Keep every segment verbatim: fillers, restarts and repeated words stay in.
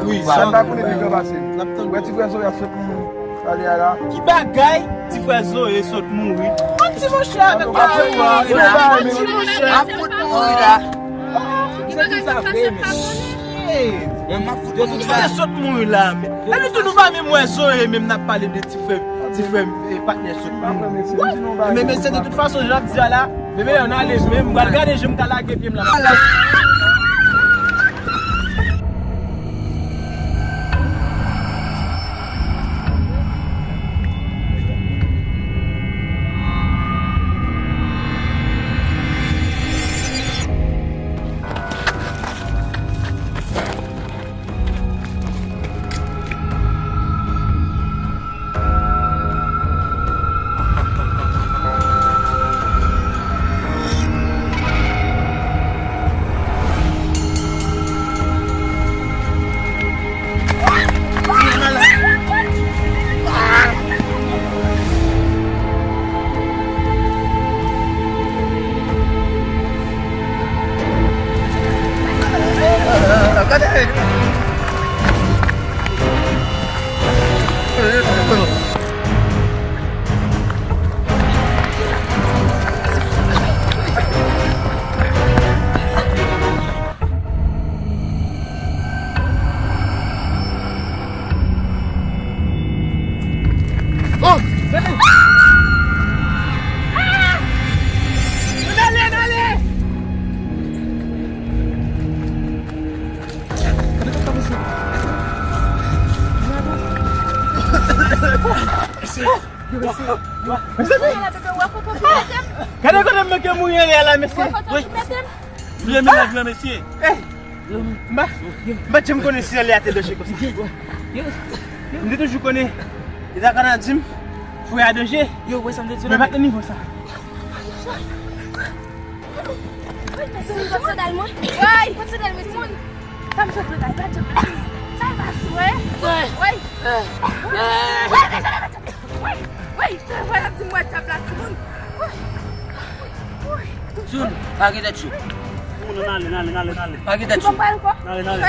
Wi, sa m pa konnen nèg yo pase. Wè ti frè Zoya sot mouri. Pale a la. Ki bagay? Ti frè Zoe sot mouri. Manti monchè avèk pale a. Manti monchè. Ap fout mouri la. Ki bagay sa pase pa konnen. Yo tout se sot mouri la men. E nou tou nou pa menm wè Zoe menm n ap pale de ti frè, ti frè, e, patnè sot mouri. Men mesye de tout fason jan ap di a la, men men ann ale men m pral gade je m ka lage pye m la. Mezanmi, gade kote m manke mouri anlè a la, mesye. Wi. Bliye menaj mwen, mesye. M pa, m pa t janm konnen si anlè a te danje konsa. M te toujou konnen, li ta konn ap di m, frè a danje. Men pa t nan nivo sa. Woy, mezanmi, pot sandal mwen. Woy, pot sandal mwen, timoun. Sa m sot fè la, e pa djab la. Sa e pa jwèt. Woy. Woy, mezanmi, mezanmi. Woy, woy, se vre l ap di m wè djab la, timoun. Woy, woy, woy. Soun, pa gen tèt cho. Timoun, n ale, n ale, n ale, n ale. Pa gen tèt cho. N ale, n ale.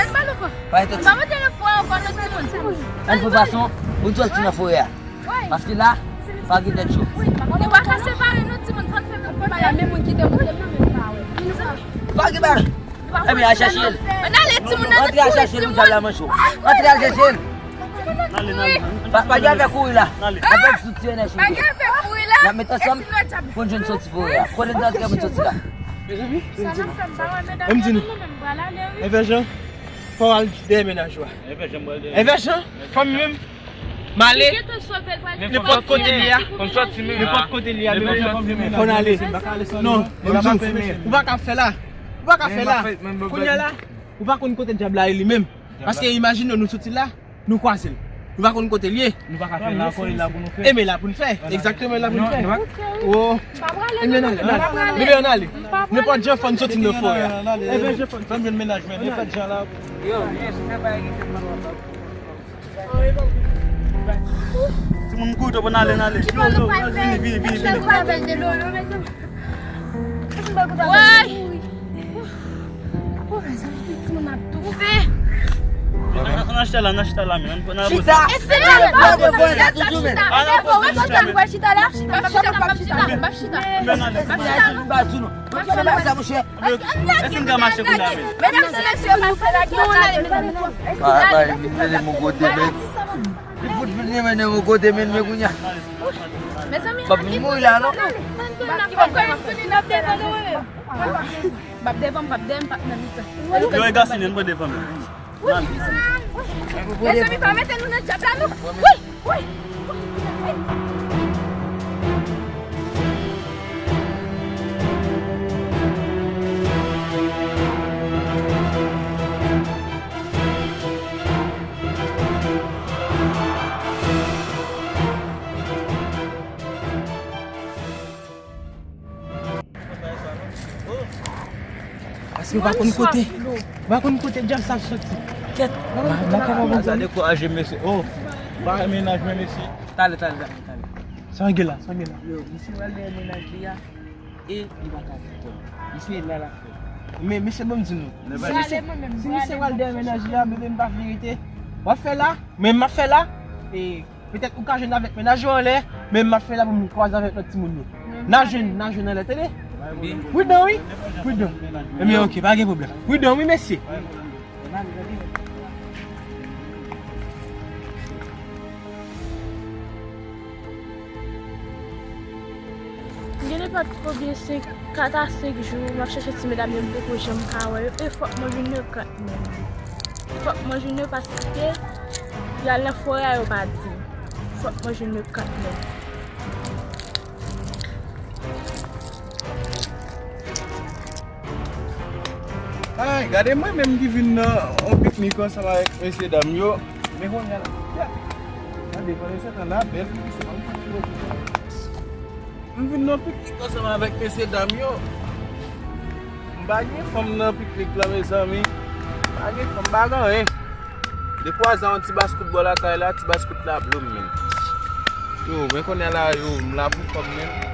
Pa gen tèt cho. M pa monte nan fò a ankò non, timoun. Ann fè fason pou n sòti nan forè a. Paske la, pa gen tèt cho. Ou pa ka separe nou, timoun, fò n fè kòb la, men moun kite monte m nan, men m pa wè. Pa gen bagay. Ebyen, al chèche l. Ann ale, timoun, ann ale. Antre al chèche l pou djab la manje w. Antre al chèche l. Pa, pa gen afè kouri la. N ap fè soutyen nan chou. Pa gen afè kouri la. N ap met ansanm pou n jwenn soti forè a. Kote n te antre pou n soti la? Mezanmi, ann di nou. Evè Jan, fò w al dèyè menaj ou a. Evè Jan, fanmi menm. M ale. Nenpòt kote li a. Nenpòt kote li a, men fò n ale. Non, m di w, ou pa ka fè la. Ou pa ka fè la. Kounye a la, ou pa konn kote djab la ye li menm. Paske imajine w, nou soti la, nou kwaze l. Nou pa konn kote l ye. Nou pa ka fè la ankò, e la pou nou fè. E men la pou n fè. Egzakteman, e la pou n fè. Oh. E men n ale, n ale. Nenpòt jan fò n soti nan forè a. Nenpòt jan fò n jwenn menaj mwen, nenpòt jan la. Timoun, m kouri twòp, n ale, n ale. Yo, yo, vini, vini, vini, vini. Woy! Timoun ap toufe. Ann achte la, ann achte la, men. Ann pran nan. Chita! Chita! Chita! Chita! Èske n ka mache kounye a menm? Medam e mesye, pa fè la. Pa, pa, li vin mennen m yon kote, men. Li fout vin mennen m yon kote, men, men kounye a. Mezanmi, m ap vin mouri la, non? M ap vin mouri la, non? M ap devan, m ap dèyè, m p ap nan mitan. Yo, e gasinen, m pran devan, men. Mezanmi, pa mete nou nan djab la, non. Wi, wi. Paske w pa konn kote, w pa konn kote djab sa ap soti. Kèt, m pa, m pa kapab antann. Sa dekouraje mesye. Oh, pa menaj mwen, mesye. Talè, talè, talè, talè. Sa gen la, sa gen la. Yo, misye pral dèyè menaj li a, e li pa ka di kòb. Misye la l ap fè. Men, mesye, ban m di nou. Si misye, si misye pral dèyè menaj li a, men, men m pa verite. W ap fè la, men m ap fè la, e Petèt ou ka jwenn avèk mennaj ou anlè, men m ap fè la pou m kwaze avèk lòt timoun yo. N a jwenn, n a jwenn anlè, tande? Pridan, wi. Pridan. Ebyen, oke, pa gen pwoblèm. Pridan, wi, mesye. Gen nenpòt konbyen, senk, kat a senk jou, m ap chèche ti medam yo, m poko janm ka wè yo. E fòk mwen jwenn yo kanmenm. Fòk mwen jwenn yo paske y al nan forè a, yo pa di m. Fòk mwen jwenn yo kanmenm. Ay, gade mwen menm ki vin nan yon piknik ansanm avèk mesye dam yo. Men kounye a la, gade, pandan se tan la, bèl pitit se pa m ki tire. M vin nan piknik ansanm avèk mesye dam yo. M pa gen fanm nan piknik la, mezanmi. M pa gen fanm, m pa gen anyen. Dekwaze yon ti basketball lakay la, ti basketball la blou m menm. Yo, men kounye a la, yo, m la pou kòb menm.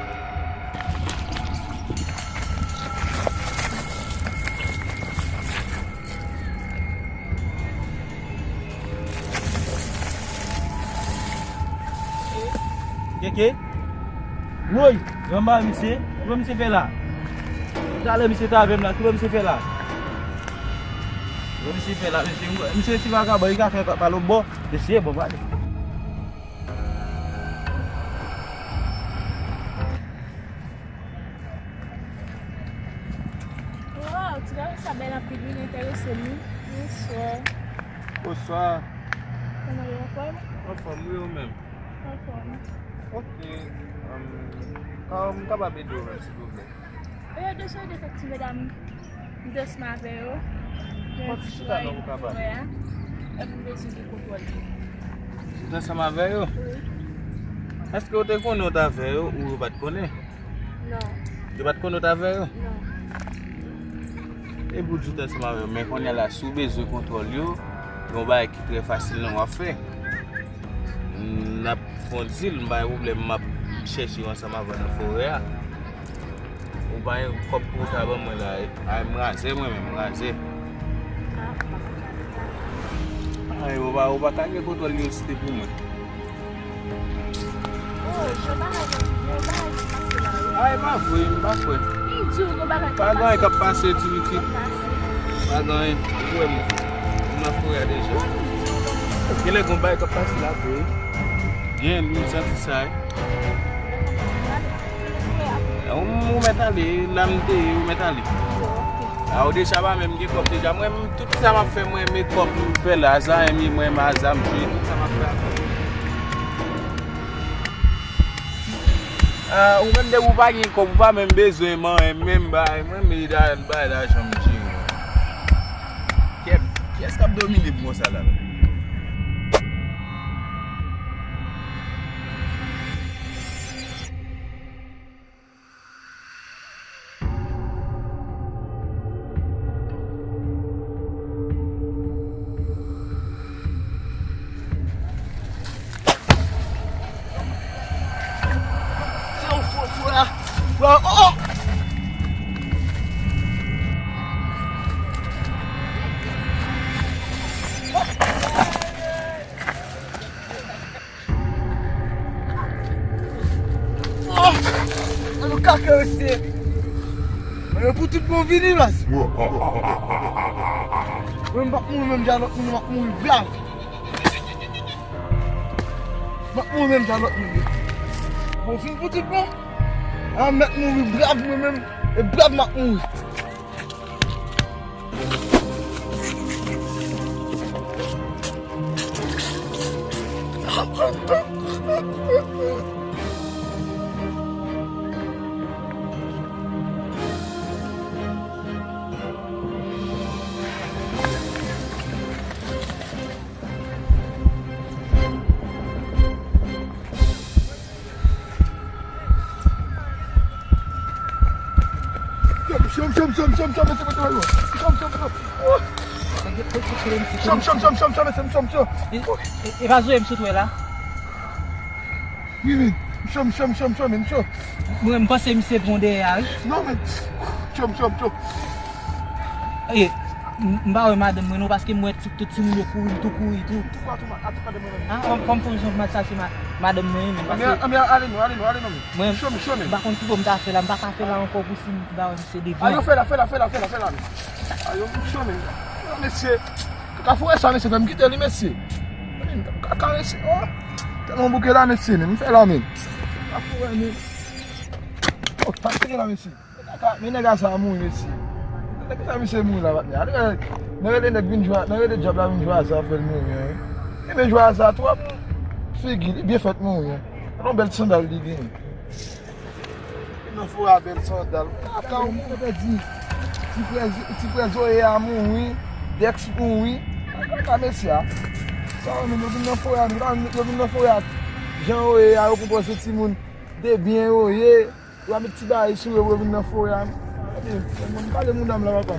Keke? Woy! Granma misye, kouman misye fè la? Talè misye t avè m la, kouman misye fè la? Kouman misye fè la, misye? Misye ti vagabon, li ka fè pa, pa lòt bò. Mesye, bon, pale. Waw, ti gason sa bèl anpil wi, li enterese m wi. Bonswa. Bonswa. Kòman yo, anfòm? Anfòm wi, ou menm? Anfòm. Ok. Um, um, m kapab ede w menm, silvouplè? E, deja ede kèk ti medam, m te ansanm avè yo. Fò ti chita non pou kapab. Epi m bezwen gen kontwòl yo. Ou te ansanm avè yo? Wi. Èske yo te konnen w t avè yo ou yo pa t konnen? Non. Yo pa t konnen w t avè yo? Non. E pou di w t ansanm avè yo, men kounye a la, si w bezwen kontwòl yo, gen yon bagay ki trè fasil non w ap fè. N ap fè yon dil, m pa gen pwoblèm, m ap chèche yo ansanm avè w nan forè a. Ou pa gen kòb pou w ta ban mwen la, ay, m razè mwen menm, m razè. Ay, ou pa, ou pa ka gen kontwòl yo, se te pou mwen. Oh, jan bagay yo, jan bagay yo pase la, wi. Ay, pa vre, m pa kwè. Li di w gon bagay k ap pase. Pa gen anyen k ap pase, ti pitit. Pa gen anyen. Ou wè m, m nan forè a deja. Genlè gon bagay k ap pase la vre. Gen, m santi sa, wi. Ou, ou mèt ale, la m te ye, ou mèt ale. A, ou deja pa menm gen kòb deja. Mwen, m, tout sa m ap fè, mwen, men kòb m fè la, sa, mwen, mwen, aza m jwe, tout sa m ap fè a kòb. A, ou menm, depi ou pa gen kòb, ou pa menm bezwen manyen, menm bay, mwen, men da, bay lajan m jere. Kèt, kiyès k ap domine pou konsa la menm? Se yon fo, fo la. Wa, oh, oh. Oh! An nou kake mesye. Mwen pou tout bon vini, baz. Mwen m p ap mouri menm jan lòt moun, m ap mouri brav. M ap mouri menm jan lòt moun yo. Bon, fin pou tout bon. A, m mèt mouri brav mwen menm. E brav m ap mouri. Chom, chom, chom, chom, chom, mesye, mesye, mesye. Chom, chom, chom. Chom, chom, chom, chom, chom, mesye, chom, chom. E, e, e pa Zoe m sot wè la? Wi, wi. Chom, chom, chom, chom, men chom. Mwen, m panse misye pran dèyè a, wi. Non, men. Chom, chom, chom. E, m, m pa wè madanm mwen non, paske m wè tout, tout timoun yo kouri, m tou kouri tou. Tou pa tou ma-, a tou pa de mwen menm. A, fò m, fò m fè yon jan m al chache ma-, madanm mwen, men. Anben, anben, ale non, ale non, ale non, men. Mwen, chom, chom, men. M pa konn ki bò m ta fè la, m pa ka fè la ankò pou si m ba wè misye devan. A, yo fè la, fè la, fè la, fè la, fè la, men. A, yo, chom, men. A, mesye. Kaka forè sa, mesye, fè m kite li, mesye. Kaka, mesye. Oh. Tèlman bouke la, mesye, men. M fè la, men. Kaka forè, men. Oh, pa kite la, mesye. Kaka, men nèg a sa mouri, mesye. Nèg sa, misye mouri la, patnè. Ann rele, nan rele nèg vin jwe, nan rele dyab la vin jwe aza, fè l mouri, en. Li byen jwe aza twòp. Figi, li byen fèt mouri, en. Yon bèl sandal li genyen. Li nan fò a bèl sandal. Kaka, ou pèdi. Ti frè, ti frè Zoe a mouri. Dex mouri. Kaka mesye a. Sa yo menm, yo vin nan forè a, yo vin nan forè a. Jan yo ye a, yo konpòze timoun. De byen yo ye. Yo a met ti bagay sou yo pou yo vin nan forè a. Gade, mwen pale moun dam la, papa.